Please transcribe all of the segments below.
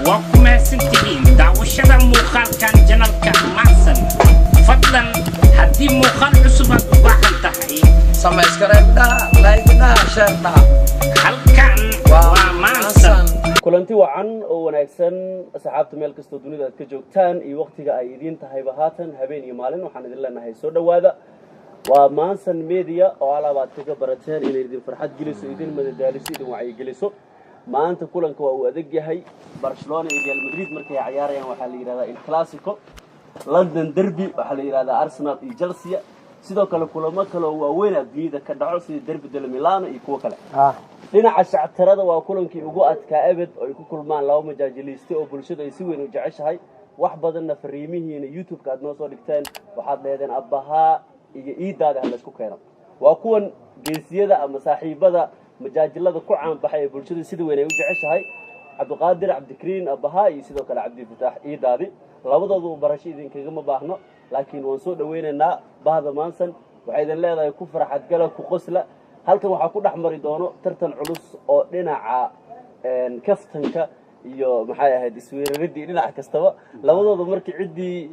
Waa ku mahadsantihiin daawashada muuqaalkan channelka Maansan. Fadlan haddii muuqaal cusub aad u baahan tahay, subscribe dhaha, like dhaha, share dhaha. Halkan waa Maansan. Kulanti wacan oo wanaagsan, asxaabta, meel kastoo dunida aad ka joogtaan iyo waktiga ay idiin tahayba, haatan habeen iyo maalin, waxaan idin leenahay soo dhowaada. Waa Maansan Media oo alaab aad kaga barateen inay idin farxad geliso, idin madadaaliso, idin wacyigeliso. Maanta kulanka waa uu adag yahay. Barcelona iyo Real Madrid markay cayaarayaan waxaa la yidhahdaa Il Clasico, London derby waxaa la yidhahdaa Arsenal iyo Chelsea. Sidoo kale kulamo kale oo waaweyn adduunyada ka dhaco, sida Derby de Milano iyo kuwo kale. Dhinaca shactarada waa kulankii ugu adkaa abid oo ay ku kulmaan laba majaajiliiste oo bulshadu ay si weyn u jeceshahay. Wax badanna fariimihiina YouTube-ka aad noo soo dhigteen, waxaad leedeen Abbahaa iyo Iidaada ha laysku keeno. Waa kuwan geesiyada ama saaxiibada majaajilada ku caanbaxay ee bulshadu sida weyn ay u jeceshahay, Cabdiqaadir Cabdikariin Abbahaa iyo sidoo kale Cabdifataax Iidaadi. Labadoodu barasho idinkagama baahno, laakiin waan soo dhawaynaynaa. Bahda Maansan waxay idin leedahay ku farxadgala, ku qosla. Halkan waxaa ku dhex mari doono tartan culus oo dhinaca kaftanka iyo maxay ahayd isweeraridii dhinac kastaba. Labadooda markii ciddii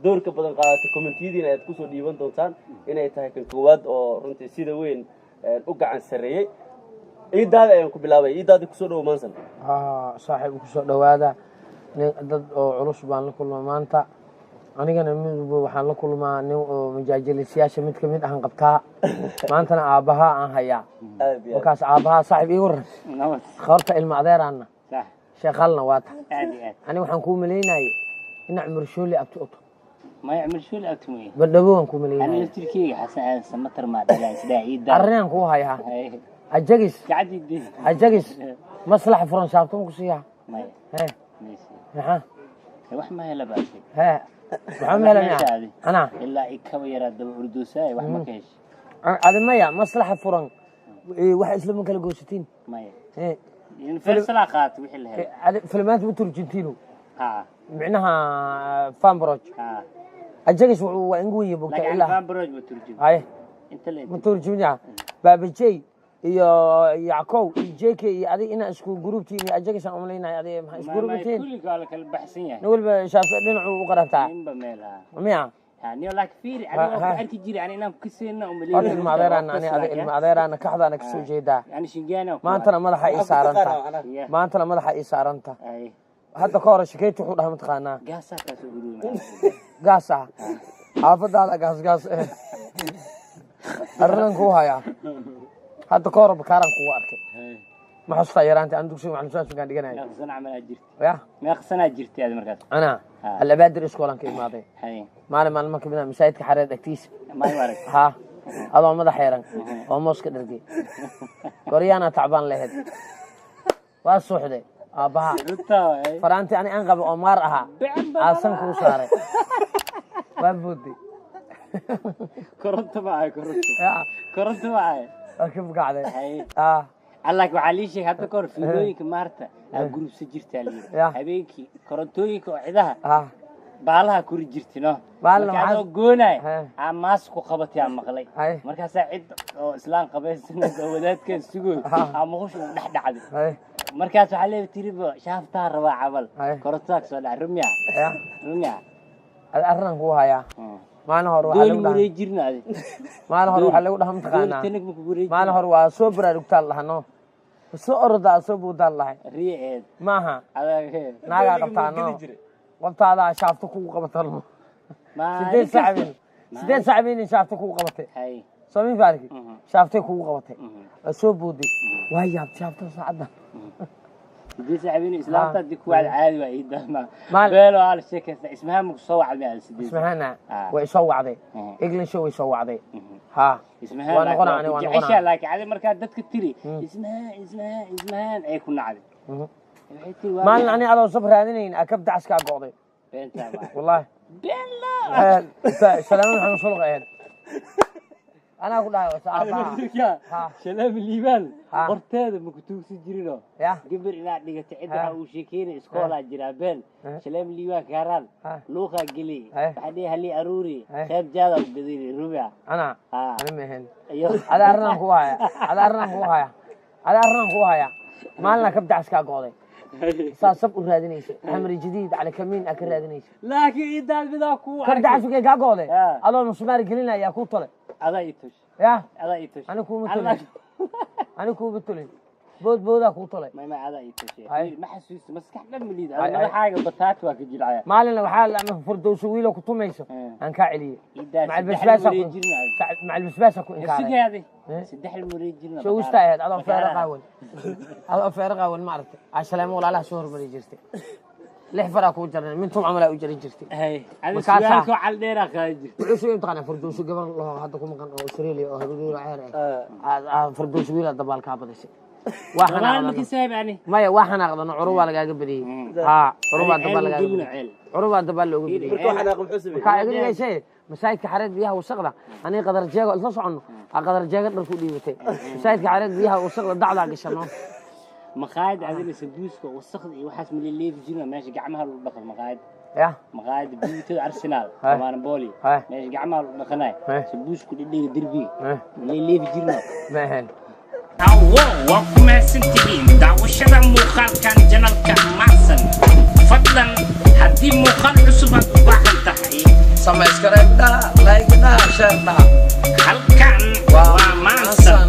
doorka badan qaadatay, commentiyadiina ayaad kusoo dhiiban doontaan inay tahay kan koowaad oo runtii sida weyn u gacan sarreeyey. Iidaadi ayaan ku bilaabay. Iidaadi, kusoo dhowo Maansan. Saaxiib, kusoo dhowaada. Nin dad oo culus baan la kulmaa maanta. Anigana midba waxaan la kulmaa nin oo majaajilisayaasha mid kamid ahan qabtaa. Maantana aabbahaa aan hayaa. Aad iyo aad. Markaas aabbahaa, saaxiib, ii waran. Nabad. Horta ilma adeeraanna Sax. Sheekhalna waa ta. Aad iyo aad. Ani waxaan kuu malaynayay ina Cumar Shooli abti uto. Maya, Cumar Shooli abti mooye. Bandhabo waan kuu Ani malaynayay. Laftirkeyga Xasan Aadan Samatar maa dhalaa isdhaa Ciidda. Arrinaan kuu hayaa, ajagis. Gacadii. Ajagis, maslaxa furan saabto ma ku siiyaa? Maya. He? Maysi. Maxaa? Wax ma hela baashay. He, maxaa ma hela miya anaa? Ilaa i kaba yaraa daba urdoosaay, wax ma ka heshay? Adi maya, maslaxa furan wax islama kala goosatiin. Maya. He? Universalaa qaata wixii la helay. Adi filmaanta ma turjintiinu? Ha. Micnaha fanbroj. Ha. Ajagis waa ingu weyn bogta. Laakiin ilaa fanbroj ma turjum. Haye. Inta la Ma turjumaya Baabajey iyo Yackow iyo JK iyo adig inaa isku gruubtiin iyo ajagis aan umalaynaya. Adi maxaa isku gruubtiin? Kulliga waa la kala baxsan yahay. Nin walba shaafta dhinacu u qarabtaa. Ninba meel ha. Miya? Ha, niyo, laakiin fiiri, aniga waa ku arki jiray ani inaan kaseenna umaleynaya. Horta ilma adeeraana ani adi ilma adeeraana kaxdaana kasoo jeedaa. Yani shingaana. Maantana madaxa ii saaranta. Maantana madaxa ii saaranta. Ay. Hadda ka hore shakeyti wuxuu dhahay, mataqaanaa? Gaasaa kaasoo ururima. Gaas ah xaafadaada, gaas gaas eh. Arrinaan kuu hayaa. Hadda ka hore bakaaraan kugu arkay, ma xustaa? Yaraanta aan dugsiga macalin su'aashinkaan dhiganaya. Meeqa sana camal aad jirtay? Ya. Meeqa sanaa jirtay aad markaas? Anaa Alabaadir iskoolaan ka imaaday. Maalin maalmo kamid ah masaajidka Xareed agtiisa. Maalin arag. Ha, adoo madax xeeran oo mooska dhargay, goryaanaa tacbaan lahayd, waa suuxday aabbaha. Runtaa waay. Faraanti ani aan qaba oo maar ahaa aasan kuu saaray, waa booday. Koronto ma ahay, koronto. Ya. Koronto ma ahay. Waa ka bukacday. Allah, waxaa lii sheegay hadda kahor fiilooyinka maarta aa gurubsa jirtaa la yidhi. Ya. Habeenkii korontooyinka oo cidaha ah baalaha kori jirti no. Baala. Marka adoo goonaay aa maas ku qabatay aa maqlay. Markaasaa cid oo islaan qabaysanaysa oo wadaadkan sugoy aa muqusha ugu dhex dhacday. Markaas waxaa leeyahay tiriba shaaftaa rabaa cabal. Korontodaa kasoo dhacay, rumiya. Ya. Rumiya. Arrinaan kuu hayaa. Maalin hore waxaa Dooli lagu dhahaa wareejirna adi. Maalin hore waxaa lagu dhahaa, mataqaanaa? Dooli tanag ma kugu wareejirna. Maalin hore waa soo baraarugtaan lahano, soo orodaa, soo buudaan lahay. Riiceed. Maaha. Adag. Naagaa qabtaa no, qoftaadaa shaafto kugu qabata. 8 saac habeen, 8 saac habeen shaafto kugu qabatay. Soo min faarki shaaftay kugu qabatay, waa soo booday, waa yaabtay shaaftada saacadda. 8 saac habeen islaanta haddii ku wacda caadi waa ii dama. Maal- Beelo aa la sheekaysta, Ismahaan maku soo wacday aad 8? Ismahana way soo wacday, English way soo wacday ha. Ismahaan. Waa noqonaa ani, waa jeceshaa noqonaa. Laakiin adi markaa dadka tiri Ismahaan, Ismahaan, Ismahaan ay ku nacday. Waxay tiri waa Maalin ani adoo sab raadinayn akab dacaskaa go'day. Beentaa waa. Wallahi. Been laa. Salaamo Maxamed Sulq ahayd anaa ku dhahay aabaha. Ha. Shalaam Liibaan. Ha. Horteeda ma ku tuugsan jirino? Ya. Gabar inaad dhigatay cid Ha. waxaa uu sheekeynay iskoolaa jiraa been. Ha. Shalaam Liibaan kaaraan Ha. luuqaa geliy. Ha. Waxaa dhihi halii aruuri. Ha. Qeyb jaada u gadini rubica. Anaa? Ha. Ani ma ahayn. Iyo Ada arrinaan kuu haya, ada arrinaan kuu haya, ada arrinaan kuu haya. Maalina kab dacaskaa go'day. Saa sab u raadinaysa, Xamri Jadiid cali kamiin aa ka raadinaysa. Laakiin idaad midaa ku Kar dacasukee kaa go'day. Ah. Adoo musmaari gelinaya kuu tolay. Adaa ii tush. Ya. Adaa ii tush. Ani kuuma tolin, ani kuuma tolin, bood boodaa kuu tolay. May, adaa ii tush. Hay. Ma xasuusto, maskax dhan ma liid. Hay, hay. Madaxaaga bataati waa ka jilcaya. Maalina waxaa ama Furdowso wiilo ku tumayso aan kaa celiyey. Idaad macal saddex basbaasa ku wareejin. Macal basbaasa ku inkaaray. Sugaadi. Eh? Saddex wareejin. Soo wista ahayd adoo feero qaawan, adoo feero qaawan, ma aragtay? Ashaleemo walaalaha soo hormari jirtay, lix faraa kuu jarnay, mintum camalaa u jarin jirtay. Hay ada. Markaasaa- Surwaalka cal dheeraa qaadan jirtay. Wuxuu soo imtixaanay Furdowso, gabar laho hadda ku maqan oo Australia oo habaduura ceer ah. Furdowso wiilaa dabaal kaa badisay, waa Dabaal xanaaqdano. markii saaxiib ani. Maya, waa xanaaqdano, curubaa lagaaga badiyey. Haa, curubaa dabaal lagaaga Gelina badiyey. ceel. Curubaa dabaal looga badiyey. Marka waxaan aqal muxuu sameeyey? Markaa iga dhigaysay masaajidka Xareed biyaha wasaqda, aniga Qadar Jeego isla soconno, aa Qadar Jeego dharku dhiibatay masaajidka Xareed biyaha wasaqda dacdaa gashano. Maqaayad adina sabuuska wasaqda iyo waxaas ma leefi jirin meesha gacmaha lagu dhaqo maqaayad? Ya. Maqaayad biyuutada Arsenal. Hay. Maanboli. Hay. Meesha gacmaha lagu dhaqanayo. Hay. Sabuusku dhidhiga derbiga. Hay. Ma leefi jirin? Ma ahayn. Awo, waa ku mahadsantihiin daawashada muuqaalkan channelka Maansan. Fadlan haddii muuqaal cusub aad u baahan tahay, subscribe dhaha, like dhaha, share dhaha. Halkan waa Maansan.